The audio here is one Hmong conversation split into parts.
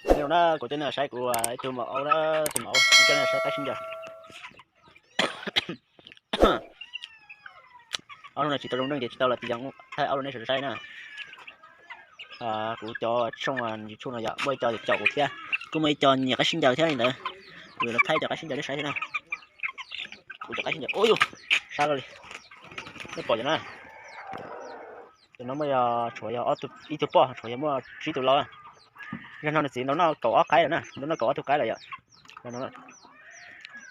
Nyob zoo na, kuv coj nej los saib kuv ib tug maum aub na, tus maum aub coj nej los saib qaib sib ncaws. Ob hnub no tsis tau zoo neej ces tsis tau los tis yees thaij aub rau nej sawv daws saib na. Kuv cov tshooj YouTube no yom, muaj ib co caum kuv thiab, kuj muaj ib co nyiam qaib sib ncaws thiab li ntawd, kuv yuav los thaij cov qaib sib ncaws nej saib thiab na. Kuv cov qaib sib ncaws, ub yus, sab loj li, nej pom cov na. Cov no muaj yog tshuav yog ib tug poj, tshuav yog muaj tsib tus lau. Yog no nws txiv nrau noj kaum ob qaib lawm na, nrau noj kaum ob tug qaib lawm yom.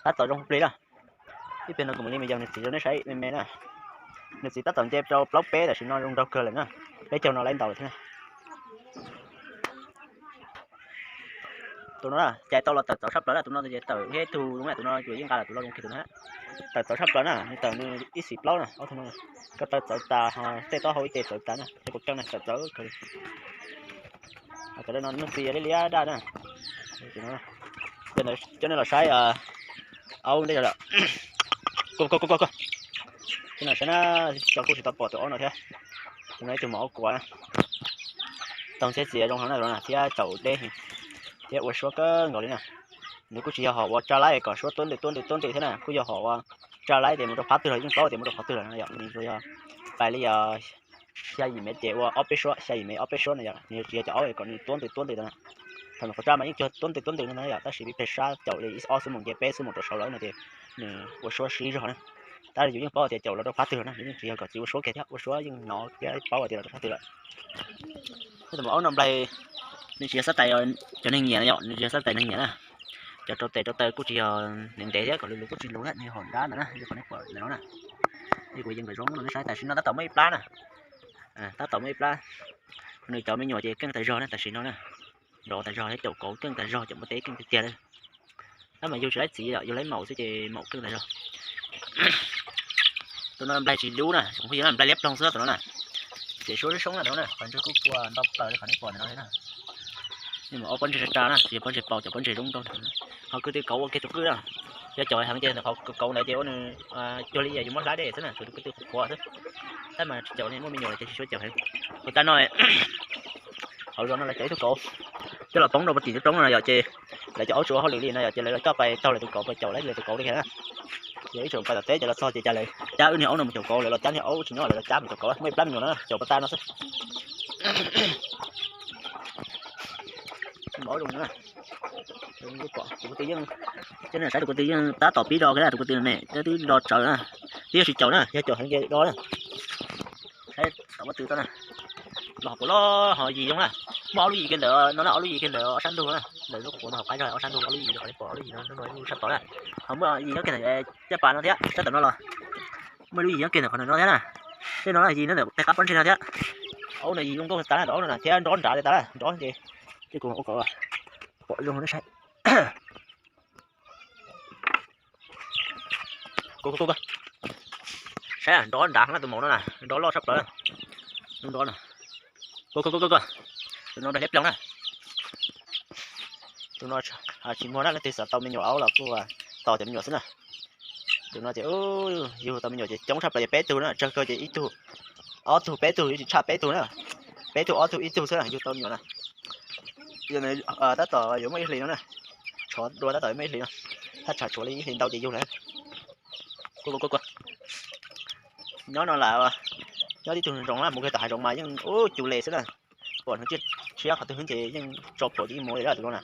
Tab tom zoo plig na. Ib pliag no kuv mam li mus yees nws txiv rau nej saib me me na. Nws txiv tab tom nce rau plaub peb tam sim no zoo nraug kawg lawm na. Peb caug no lawv ntaus lawm thiab na. Tus no cais tau los tawm txawv tshaj plaws na, tus no ces tawm thiab tug zoo na, tus no yuav yeej nqa los tus no zoo kiag tus no. Tawm txawv tshaj plaws na, nws tawm nws ib xis plaub na, ob tug no. Koj taw txawv tas ho tej taub hau ib ce txawv tas na, ces kuv keej na tawm txawv kawg li. Cov no nws txiv liab liab daj na. Coj nej los saib aub ntej. Saib na, cov kuj tsis tau pom tus aub no thiab. Tus no ib tug maum aub kuav na. Toog txhiab txias zoo heev na, thiab caum deb thiab ua suab kawg nkaus li na. Nws kuj tsis yog hom uas tsa laib kom suab tuab ntws tuab ntws tuab ntws thiab na, kuj yog hom uas tsa laib tias mus rau phab twg los yeej paub tias mus rau qhov twg lawm no yom. Nws tsuas yog pais li yog xya yim mev ces ua ob peb suab, xya yim mev ob peb suab no yom. Nws tsis yog cov aub kom nws tuab ntws tuab ntws no. Thaum nws qhuav tsa mas yeej cuag tuab ntws tuab ntws no yom, tab sis vim pes sab caum li ob xuab moos nce peb xuab moos rau saud lawm no ces nws ua suab sib zog na. Tab sis yus yeej paub tias caum los rau phab twg na, nws yeej tsis yog kom txiv ua suab kiag thiab, ua suab yeej hnov thiab paub tias los rau phab twg lawm. Tus maum aub no nplaig, nws tsis yog xab tais cov neeg nyiam yom, nws tsis yog xab tais neeg nyiam na. Cov rau tes rau taw kuj tsis yog ntev ntev thiab, kom lus lus kuj tsis lus thiab, nws hom nrab ntawd na, yog qhov nej pom ntawm no na. Kuv yeej nkawd zoo no nej saib, tam sim no tab tom muaj ib plab na. Tab tom muaj ib plab. Nws cov me nyuam ces keej tas zog na, tam sim no na. Nrov tas zog thiab caum kauv keej tas zog, caum npua teb keej tiag tiag li. Tab mas yug tsis laib txiv, yug laib maum xwb ces maum keej tas zog. Tus no nplaig tsis dub na, tsoom phooj ywg na, nplaig liab ploog xwb tus no na. Tseem suab soob na tus no na, qhov ntswg kuj pua ntau plaws li qhov nej pom ntawm no thiab na. Nej mus ua pob ntseg tsa tsa na, tsis yog pob ntseg paus, cov pob ntseg zoo nkauj. Qhov ko tw kauv ua kiag tus qwj na. Yog caum heev ces ntawm qhov kauv ntawd ces ua nws cuag li yus muab hlab dej xwb na, tshuav tus ko tw qhuav xwb. Tab mas tsis caum ne, muaj me nyuam lawm ces tsis tshua caum heev. Kuv tab no hauv zos no lawv caum ib tug kauv coj los poob rau puag tim roob no yom, ces lawv cov aub tsis ua hauj lwm li no yom, ces lawv los coj pais taug lawv tus kauv, pais caum lawv tus kauv li thiab na. Ces ib tsoom pais tom teb ces los txog ces cas lawv cab wb niag aub no mus caum kauv, lawv los cab niag aub tsis nyob, lawv los cab mus caum kauv, muaj ib plab me nyuam no caum pas tas no xwb. Tus ko tw yeej, coj nej saib, tus ko tw yeej tab tom pib do kiag na, tus ko tw ne twb do tsawv na, twb yog tsis caum na, yog caum heev ces do na. Saib tom pob tw tau na, los puas loj ho yig zoo na. Muaj ob lub yig kiag ntawm no na, ob lub yig kiag ntawm ob sab ntug na, ntawm lub qhuav no hauv qab zog ob sab ntug ob lub yig, qhov nej pom ob lub yig no, lub no ib lub sab tod na. Ho muaj yig nyob kiag ntawm caj pas no thiab, sab tom no los muaj ib lub yig nyob kiag ntawm qhov no thiab na. Tej no yig nyob ntawm tej qab pob ntseg no thiab. Aub no yig zoo nkauj tas na, tus aub no na thiab nrov nrad tas na, nrov ces, ces kuv ua kom pom zoo nej saib. Saib nrov nrad na, tus maum no na nrov loj tshaj plaws. Nrov no, tus no nplaig liab ploog na. Tus no tsis muaj na, leej twg xav tau me nyuam aub los kuj tau cov me nyuam xwb na. Tus no ces yug tau me nyuam ces coob tshaj plaws ces peb tug na, tsawg kawg ces ib tug, ob tug peb tug, yuav tsis tshaj peb tug na. Peb tug ob tug ib tug xwb na yug tau me nyuam na. Tab tom yuav muaj ib hlis no na, tshov dua tab tom yuav muaj ib hlis no, thaj tsam tshuav li ib hlis ntau ces yug lawm. Nyob no lam, nyob tib tug nroos na, mus kiag tom hav zoov mas yeej ub cus les xwb na. Pom hnub tshiab qhov twg ces yeej tso plhuav ib mus li tus no na.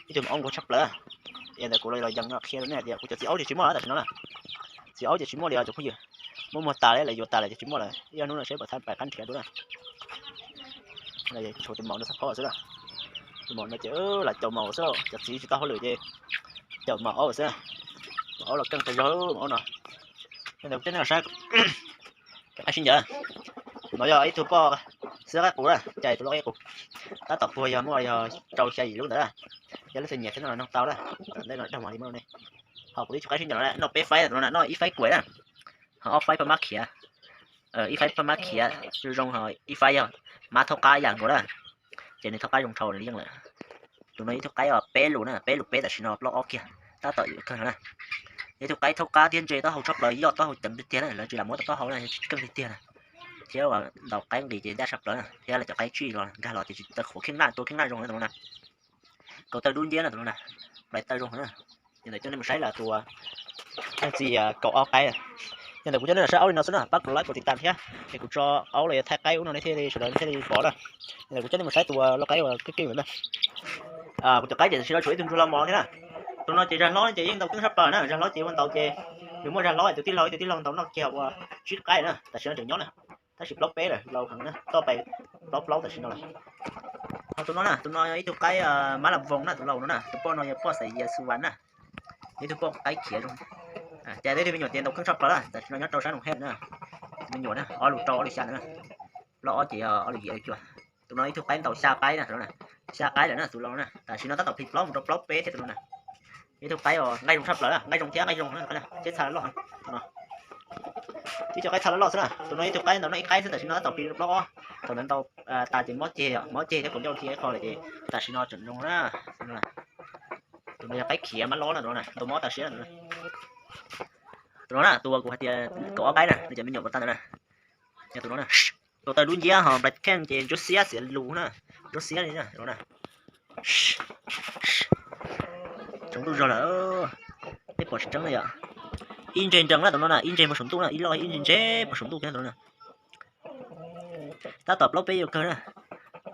Ib tug maum aub nquag tshaj plaws. Yog ntawd kuv los yees no qhia rau nej tias kuv cov txiv aub ces tsis muaj lawm tam sim no na. Txiv aub ces tsis muaj li os tsoom phooj ywg. Muaj muag tas li lawm yuav tas lawm ces tsis muaj lawm. Ib ob hnub no seb puas thaj pais qab nrhiav dua na. Tshuav tus maum no txog phob xwb na. Tus maum no ces lam caum maum xwb, cov txiv tsis tau hauj lwm ces caum maum aub xwb. Maum aub los keej tas zog maum aub no. Coj nej los saib cov qaib sib ncaws. No yog ib tug poj xwb qaib qus na, cais tus loj qaib qus. Tab tom puag yog muaj yog rau xya yim lub ntawd na. Yog leej twg nyiam thiab no los noog tau na. Tom ntej no dag mam li muab rau nej. Ho kuv twb tsis qaib sib ncaws no, noj peb faib no na, noj ib faib kuav na. Ho ob faib paj mab khiav, ib faib paj mab khiav zoo zoo, ho ib faib yog mab thaub qab ib yam nkaus na. Ces nws thaub qab zoo tshaj nws li yeej lawm. Tus no ib tug qaib peb lus na, peb lus peb tam sim no plaub ob kiag, tab tom kawg no na. Ib tug qaib thaub qab thiab ntse taub hau tshaj plaws, yoj taub hau ceev tiag tiag na, lawv tsis lam muab tau taub hau na, keej tiag tiag na. Thiab uas ntaus qaib nqis ces ncaj tshaj plaws na, thiab lawv cov qaib tsij los nkag los ces tsis tau qhuav kheej naj tua kheej naj zoo na tus no na. Kaum tawg dub nciab na tus no na, nplai tawg zoo na. Yog ntawm coj nej mus saib lawm tus, txij kaum ob qaib. Yog ntawm kuv coj nej los saib aub li no xwb na, pab kuv like kuv tiv tam thiab es kuv tso aub los yog thaij qaib ub no nej thiaj li sawv daws thiaj li pom na. Yog ntawm kuv coj nej mus saib tus lau qaib uas keej keej na. Kuv cov qaib ces tam sim no tshuav ib tug ntsuag los mos thiab na. Tus no ces zag hlob ces yeej ntau keeb sab plaws na, zag hlob ces ua ntau ces nws muaj zag hlob tus tij laug ib tug tij laug ntau noj kiag ua tsib qaib na, tam sim no tseem nyob na. Tab sis plaub peb lawm, lau heev na, toj pes plaub plaub tam sim no lawm. Ho tus no na, tus no ib tug qaib mab las voos na, tus lau no na, tus poj no yog poj xaim yas xu vas na. Ib tug poj qaib khiav zoo. Ces ib tug me nyuam ces ntau keeb sab plaws na, tam sim no nyob rau sab Noom Hej na. Me nyuam na, ob lus rau ob lus xya ntawd na. Plaub ob ces ob lus yim cuaj. Tus no ib tug qaib ntau xya qaib na, xya qaib lawm na tus lau na, tam sim no tab tom plig plaub mus rau plaub peb thiab tus no na. Ib tug qaib nqaij zoo tshaj plaws, nqaij zoo thiab nqaij zoo na, tsheb txha loj. Ib co qaib txha loj loj xwb na, tus no ib tug qaib ntau noj ib qaib xwb, tam sim no tab tom plig plaub ob. Thaum ntawd ntau tas ces mob ceg, mob ceg thiab kaus ncauj dhia ib qho lawm ces tam sim no tseem zoo na. Tus no yog qaib khiav mab lob na, tus no ntau mob tas siab na. Tus no na, tus kuv hais tias kaum ob qaib na, nws cov me nyuam puas tag ntawd na. Yog tus no na, kaum tawg dub nciab ho nplais kheej ces ntsuab xiab xiav lus na, ntsuab xiab li na. Tsaus ntuj zog lawm, peb pom tsis tseeb li yom. Ib ntseg nrees na tus no na, ib ntseg puag saum ntuj na, ib loj ib ntseg ntseg puag saum ntuj thiab tus no na. Tab tom plaub peb yuav kawg na.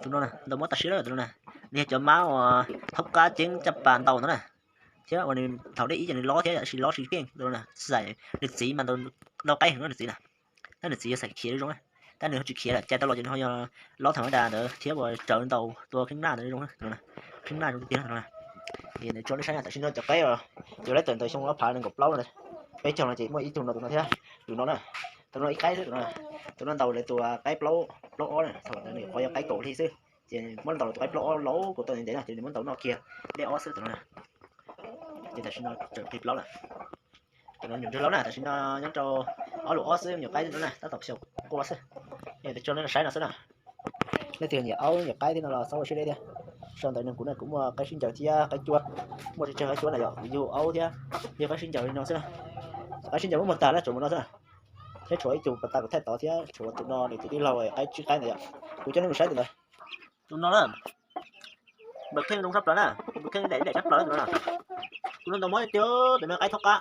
Tus no ntau mob tas siab lawm tus no na. Nws yog cov mab uas thaub qab ceeb caj pas ntau ntawd na. Thiab uas nws thaum dej ib ces nws lob thiab, tab sis lob tsis keej tus no na. Xaim nws txiv mas ntau, lau qaib heev nws txiv na. Tab nws txiv yog xaim khiav zoo na, tab nws ho tsis khiav lawm, cais tau los ces nws ho yog lob thaum ntawd ntawd thiab uas tsawv ntau tua kheej naj ntawd zoo na, kheej naj zoo tiag tiag no na. Ces nws tso nej saib na, tam sim no cov qaib uas yus laib tawm ntawm xyoo ob phav nees nkaum plaub no, peb caug no ces muaj ib tug no tus no thiab, tus no na, tus no ib qaib xwb tus no. Tus no ntau lawv tus qaib plaub, plaub ob na, thaum ntawd nws qhov yog qaib kaum hli xwb, ces muab ntau lawv tus qaib plaub ob laus kaum tawg ntev na, ces nws muab ntau noj kiag dej ob xwb tus no na. Ces tam sim no tseem plig plaub lawm. Tus no nyuam ntsuag laus na, tam sim no nyob rau ob lus ob xwb, me nyuam qaib no na tab tom xyaum qua xwb. Yog tus tso nej saib no xwb na. Leej twg nyiam aub nyiam qaib thiab no los xaub ua siab deb thiab. Sau ntawv nrog kuv na, kuv muaj qaib sib ncaws thiab qaib cuab, muaj tsawg tsawg qaib cuab na yom, kuv yug aub thiab yug qaib sib ncaws li no xwb na. Qaib sib ncaws muab muag tag lawm, tshuav mus no xwb na. Thiab tshuav ib tug pas tas kuv thaij tod thiab tshuav tus no nws tus tij laug qaib tsib qaib ntawd yom. Kuv coj nej mus saib tus ntawd. Tus no na, nplais kheej zoo tshaj plaws na, nplais kheej daim daim tshaj plaws tus no na. Tus no ntau mob tiag tiag, tus no qaib thaub qab,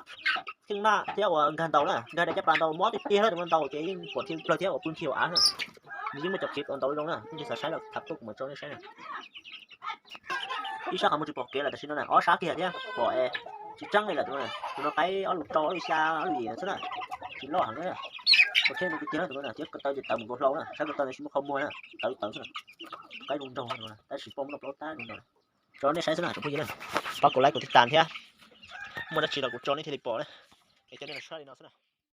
kheej naj thiab uas nkag ntau na, nkag daim caj pas ntau mob tiag tiag na, tus no ntau ces yeej pom dhia plawg thiab uas pw dhia hauv av na. Nws yeej muaj cov kev ntau zoo na, nej xav saib los tham tuaj kuv mam tso nej saib na. Ib sab qhov muag tsis pom kev lawm tam sim no na, ob sab kiag thiab pom es tsis tseeb li lawm tus no na. Tus no qaib ob lus rau ob lus xya ob lus yim xwb na, tsis loj heev na. Ua thiab tiag tiag tus no na, thiab ko taw ces tawv mus nkaus hlau na, sab ko taw tsis muaj qhov muag na, tawv tawv xwb na. Qaib zoo nraug no, tab sis poj muab noj plaub tab zoo nraug. Tso nej saib xwb na tsoom phooj ywg na, pab kuv like kuv tiv tam thiab, muaj dab tsi los kuv tso nej thiaj li pom na. Es coj nej los saib li no xwb na.